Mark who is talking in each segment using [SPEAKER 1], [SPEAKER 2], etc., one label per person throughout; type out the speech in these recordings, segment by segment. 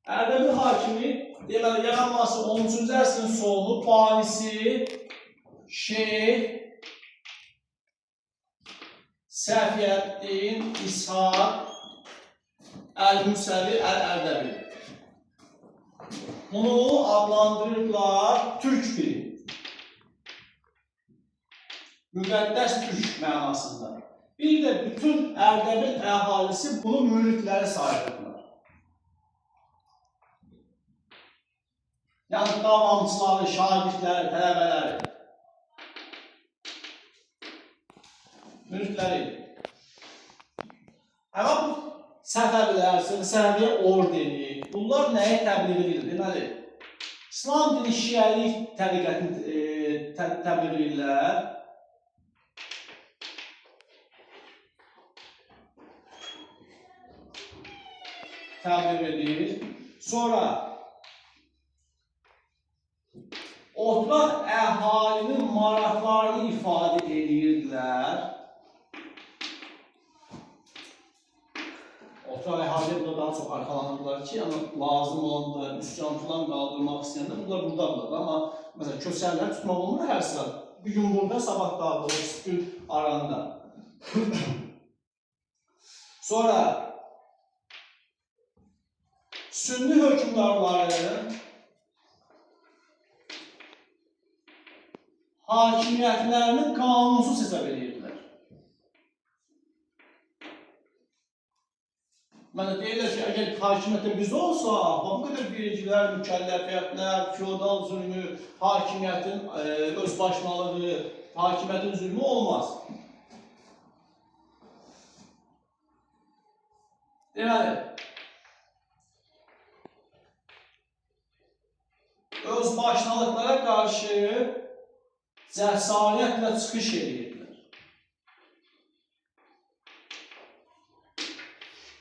[SPEAKER 1] Ərdəbil hakimi, deməli, yaranması 13-cü əsrin sonu, banisi Şeyx Səfiyyəddin İshaq Əl-Müsəvi Əl-Ərdəbili. Bunu adlandırırlar Türk piri. Müqəddəs Türk mənasında. Bir də bütün Ərdəbil əhalisi bunu müridləri sayırdılar. Yəni davamçıları, şagirdləri, tələbələri. Müridləri idi. Həmin bu Səfəvilər, Səfəviyyə ordeni, bunlar nəyi təbliğ edir? Deməli, İslam dini şiəlik təriqətini təbliğ edirlər. Təbliğ edir. Sonra oturaq əhalinin maraqlarını ifadə edirdilər. Oturaq əhaliyə burada daha çox arxalanırdılar ki, yəni lazım olanda, üsyan filan qaldırmaq istəyəndə bunlar buradadırlar. Amma məsələn köçərlər tutmaq olmur hər saat. Bir gün burada, sabah dağda, o gün aranda. Sonra Sünni hökmdarların hakimiyyətlərini qanunsuz hesab edirdilər. Mənə deyirlər ki, əgər hakimiyyətdə biz olsaq, bu qədər vergilər, mükəlləfiyyətlər, feodal zülmü, hakimiyyətin özbaşınalığı, hakimiyyətin zülmü olmaz. Deməli, özbaşınalıqlara qarşı cəsarətlə çıxış edirdilər.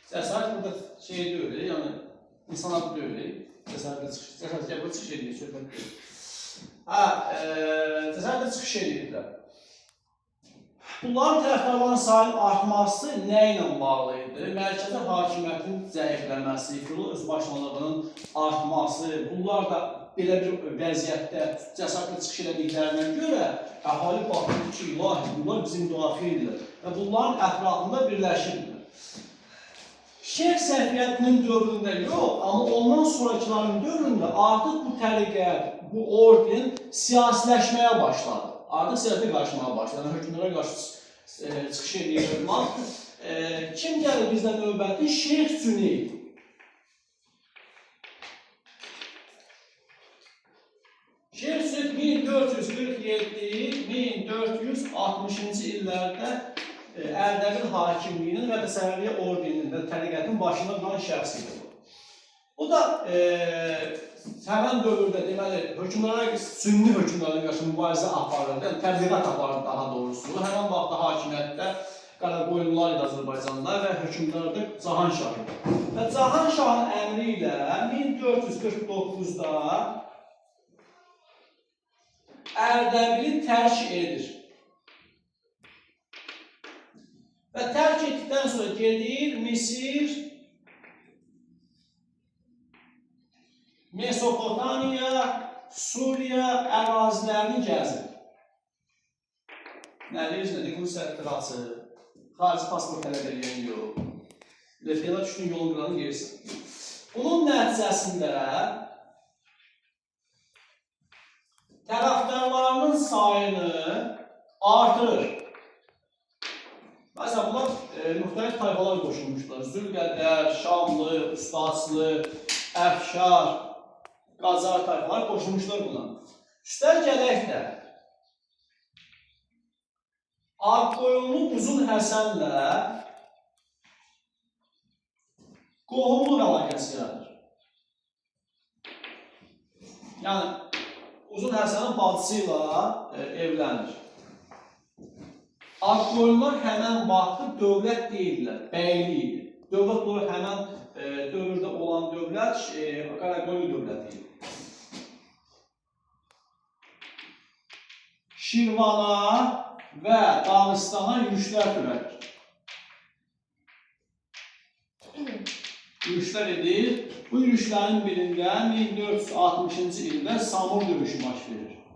[SPEAKER 1] Cəsarət burada şey deyil, yəni insan adı deyil, cəsarətlə çıxış, cəsarətlə burada çıxış edir, söhbət deyil. Hə, cəsarətlə çıxış edirdilər. Bunların tərəfdarlarının sayının artması nə ilə bağlı idi? Mərkəzi hakimiyyətin zəifləməsi, feodal özbaşınalığının artması, bunlar da belə bir vəziyyətdə cəsarətlə çıxış elədiklərinə görə əhali baxır ki, ilahi, bunlar bizi müdafiə edirlər və bunların ətrafında birləşirdilər. Şeyx Səfiyyətinin dövründə yox, amma ondan sonrakıların dövründə artıq bu təriqət, bu orden siyasiləşməyə başladı. Artıq siyasətə qarışmağa başladı. Yəni, hökmdara qarşı çıxış edirlər. Kim gəlir bizdə növbəti? Şeyx Cüneyd. Şeyx Cüneyd 1447-1460-cı illərdə Ərdəbil hakimliyinin və də Səfəviyyə ordeninin və təriqətin başında duran şəxs idi bu. Bu da həmən dövrdə deməli hökmdara, sünni hökmdarlara qarşı mübarizə aparırdı, yəni təbliğat aparırdı daha doğrusu. Həmən vaxtda hakimiyyətdə Qaraqoyunlular idi Azərbaycanda və hökmdar da Cahan Şah idi. Və Cahan Şahın əmri ilə 1449-da Ərdəbili tərk edir. Və tərk etdikdən sonra gedir Misir, Mesopotamiya, Suriya ərazilərini gəzir. Nə deyirsən, nə deyir, sərhədlər açıq, xarici pasport tələb edən yox. Lefyada düşdün yolun qıranı yersən. Bunun nəticəsində tərəfdarlarının sayını artırır. Məsələn, bunlar müxtəlif tayfalar qoşulmuşlar. Zülqədər, Şamlı, Ustaslı, Əfşar, Qacar tayfalar qoşulmuşlar buna. Üstəl gələk də Ağqoyunlu Uzun Həsənlə qohumluq əlaqəsi yaranır. Yəni, Uzun Həsənin bacısı ilə evlənir. Ağqoyunlular həmən vaxtı dövlət deyildilər, bəylik idi. Dövlət olaraq həmən dövrdə olan dövlət Qaraqoyunlu dövləti idi. Şirvana və Dağıstana yürüşlər törədir. Yürüşlər edir. Bu yürüşlərin birində 1460-cı ildə Samur döyüşü baş verir.